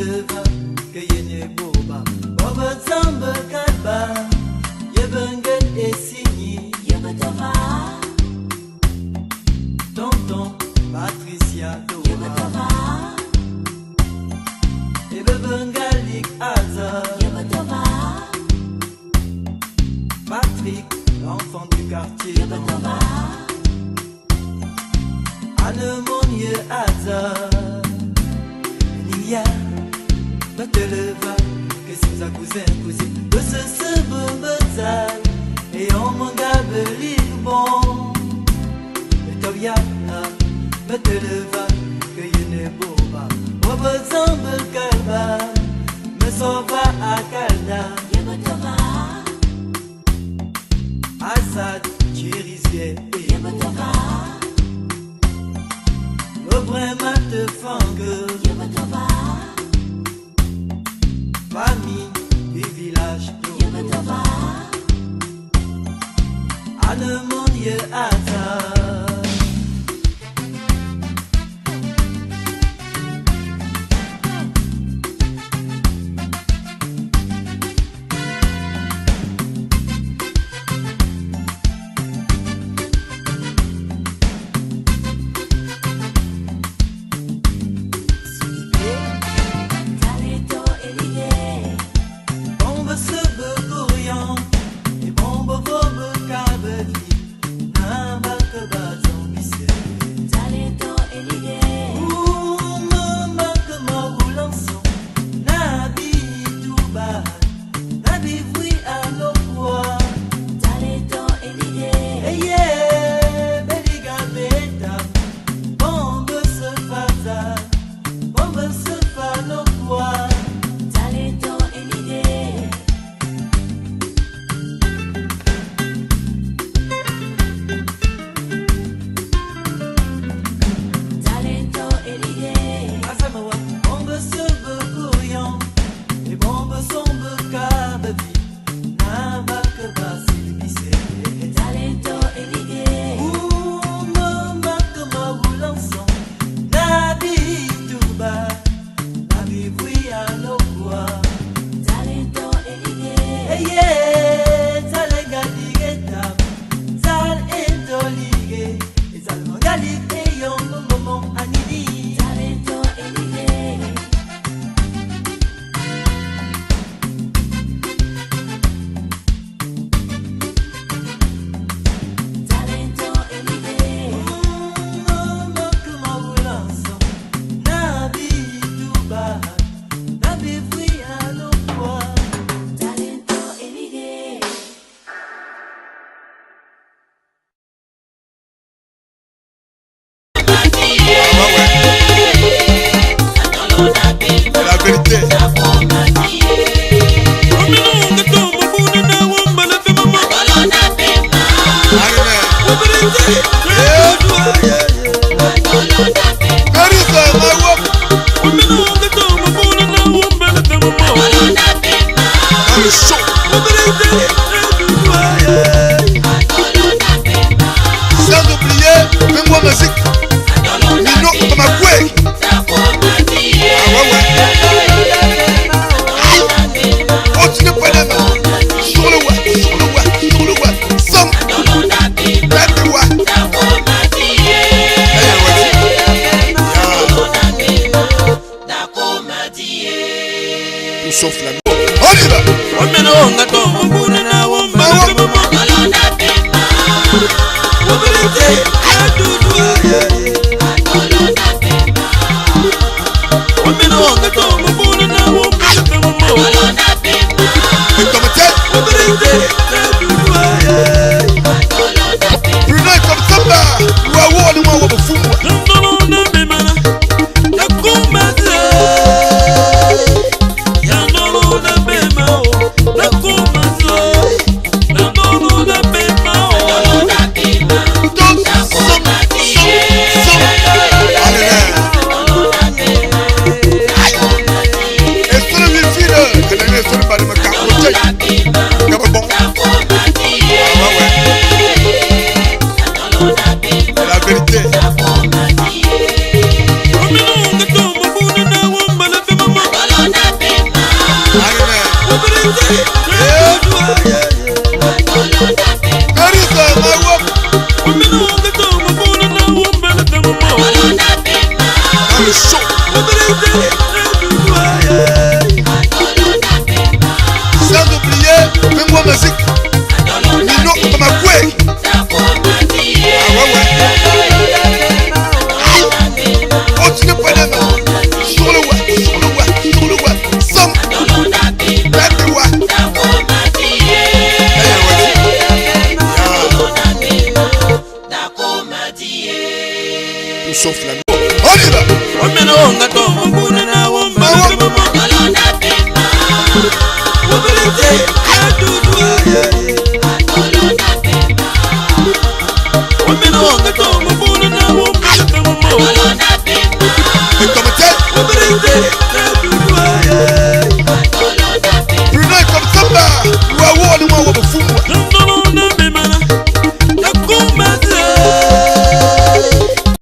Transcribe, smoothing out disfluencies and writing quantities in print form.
Beteleva ke yene boba Boba zamba kalba Yebengen esini Yebetova Tonton Patricia Dora Yebetova Ebebengalik Aza Yebetova Patrick, l'enfant du quartier. Yebetova Anne Monnier Aza Nilia Beteleva que si cousin cousine de ce se et on m'engabe bon et Tobia Beteleva que yene boba Boba zambe kalba me sova a kalda Yebetova Assad Chirizier Yebetova Le brema te fangue Yebetova Famille du village Yebetova Anne Monnier Aza Talento Elige Bombe se bekourian et bombe bombe kabevi Namba keba zombise Talento Elige Oumama kema roulanson Nabi touba Nabi vui alokwa Talento Elige Eye beliga beta Bombe se faza Bombe se falokwa Talento Elige Talento Elige Azamoa, bombe se bekourian Et bombe sombe kabevi Namba keba silibise Talento Elige Oumama kema wulanson Nabi touba Nabi vui alokwa Talento Elige Eye zalenga digeta Zal entolige Zal mangalik eyong momon anidi Talento Elige Talento Elige Oumama kema wulanson Nabi touba Nabi vui alokwa Talento Elige C'est la vérité. Vérité, ma wop. Dans le show. Sans oublier, Mengwa Music. Nino Kamakwe. Ah ouais, ouais. Aïe. Continue Panama. Sur le wa, sur le wa, sur le wa. Som. Tête wa. Hey, ouais. Yeah. Tout sauf la. On y va. Ma wop. Et comme tête. Bruno comme Samba. Wawo ni mwa wo fumwa. Tous som som som. Allez. Et sur le wifi là, que les sur le bas de ma carte. Bon. Ah ouais. C'est la vérité. Sans oublier, Mengwa Mazik, Nino Bamakwe. Ah ouais, ouais. Continue Panama. Sur le wa, sur le wa, sur le wa. Sam, Bambi wa. Eh, ouais. Ya. Tout sauf la. On y va. Et comme tel, Bruno est comme Samba. Wa wa ni wa wa fumu.